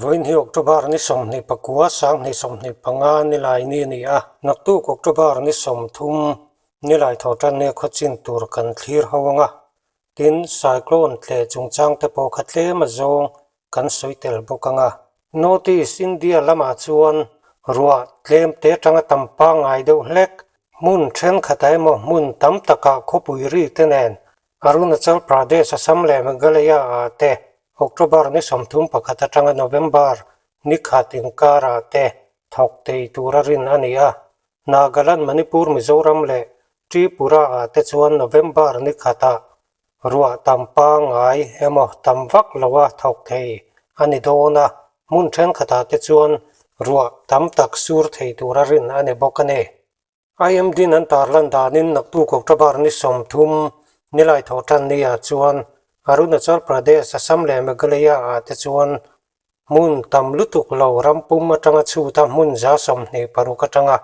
Vawiin hi October ni 29, 2025 nilai ni a ni a, naktuk October ni 30 nilai thawhtan nia khawchin tur kan thlir ho ang a, tin cyclone tleh chungchang te pawh kha tlem a zawng kan sawi tel bawk ang a. North East India lamah chuan ruah tlem te atanga tam pangngai deuh hlek, hmun thenkhatah emaw hmun tam takah khawpui ri te nen Arunachal Pradesh, Assam leh Meghalaya ah te October ni 31 atanga November ni khat inkarah te thawk thei tura rin a ni a. Nagaland, Manipur, Mizoram leh Tripura ah te chuan November ni khatah ruah tam pangngai emaw tam vak loa thawk thei a ni dawn a, hmun thenkhatah te chuan ruah tam tak sur thei tura rin a ni bawk a ni. IMD-in an tarlan danin naktuk October ni 30 nilai thawhtan ni-ah chuan Arunachal Pradesh, Assam leh Meghalaya-ah te chuan hmun tam lutuk lo ram pum atanga chhuta hmun 26 atanga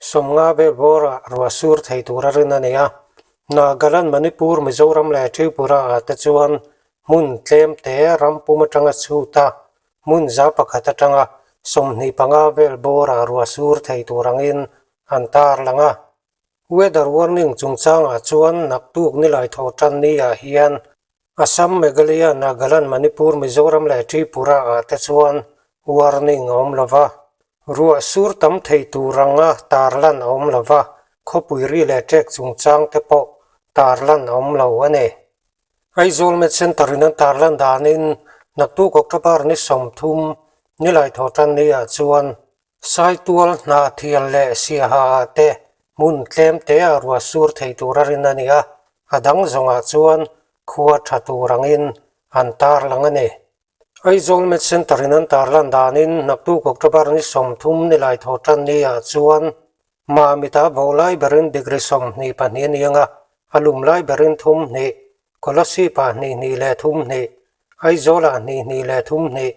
50 vel bawrah ruah sur thei tura rin a ni a. Nagaland, Manipur, Mizoram leh Tripura-ah te chuan hmun tlem te ram pum atanga chhuta Hmun 100 atanga 25 vel bawrah ruah sur thei tur angin an tarlang a. Weather warning chungchangah chuan naktuk nilai thaw tan ni-ah hian Assam, Meghalaya, Nagaland, Manipur, Mizoram leh Tripura ah te chuan warning a awm lo va. Ruah sur tam thei tur anga tarlan a awm lo va, khawpui ri leh ṭek chungchang te pawh tarlan a awm lo a ni. Aizawl Med Centre in an tarlan danin naktuk October ni 30 nilai thawhtan ni ah chuan Saitual Hnahthial leh Siaha ah te hmun tlem te ah ruah sur thei tur a rin a ni a, a dang zawngah chuan khua tha tur angin an tarlang a ni. Aizawl Med Centre in an tarlan danin naktuk October ni 30 nilai thawhtan ni ah chuan Mamita vo lai berin degree 22 a ni ang a, a lum lai berin 3 hnih, Kolasib-ah 2 2 3 hnih, Aizawl-ah 2 2 3 hnih,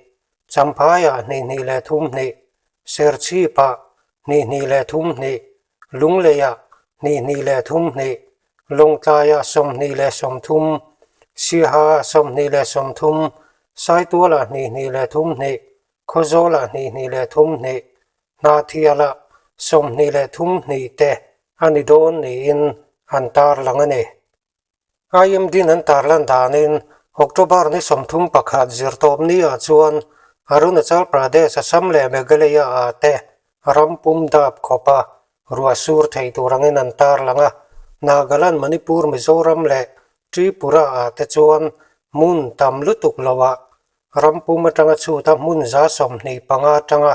Champhai-ah 2 2 3 hnih, Serchhip-ah 2 2 3 hnih, Lunglei-ah 2 2 3 hnih, Lawngtlai-ah 23, Siaha-ah 23, Saitual-ah 2 2 3 hnih, Khawzawl-ah 2 2 3 hnih, Hnahthialah 23 hnih te a ni dawn niin an tarlang a ni. IMD-in an tarlan danin October ni 31 zirtawp ni-ah chuan Arunachal Pradesh, Assam leh Meghalaya-ah te ram pum dap khawpa ruah sur thei tur angin an tarlang a. Nagaland, Manipur, Mizoram leh Tripura-ah te chuan hmun tam lutuk loah Ram pum atanga chhuta hmun 25 atanga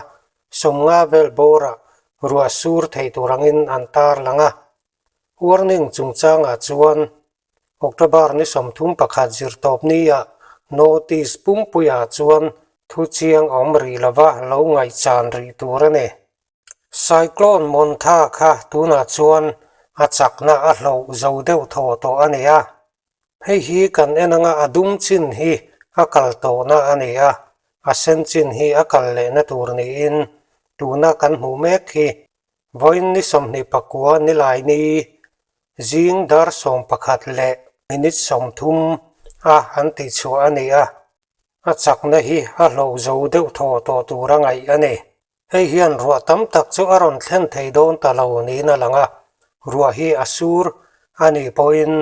50 vel bawrah ruah sur thei tur angin an tarlang a. Warning chungchangah chuan October ni 31 zirtawp niah notice pumpuiah chuan thu chiang a awm rih lova lo ngaihchan rih tur a ni. Cyclone Montha kha tunah chuan a chakna a hloh zo deuh thaw tawh a ni a. Hei hi kan en anga a dum chin hi a kal tawhna a ni a, a sen chin hi a kal lehna tur niin tuna kan hmuh mek hi vawiin ni 29 nilai ni zing dar 11 leh minute 30 a an tihchhuah a ni a, a chakna hi a hloh zo deuh thaw tawh tur a ngaih a ni. Hei hian ruah tam tak chu a rawn thlen thei dawn ta lo niin a lang a, ruah hi a sur a nih pawhin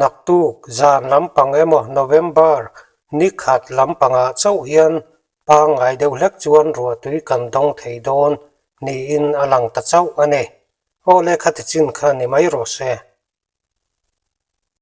naktuk zan lampang emaw November ni khat lampangah chauh hian pangngai deuh hlek chuan ruahtui kan dawng thei dawn niin a lang ta chauh a ni. Aw le khati chin kha ni mai rawh se.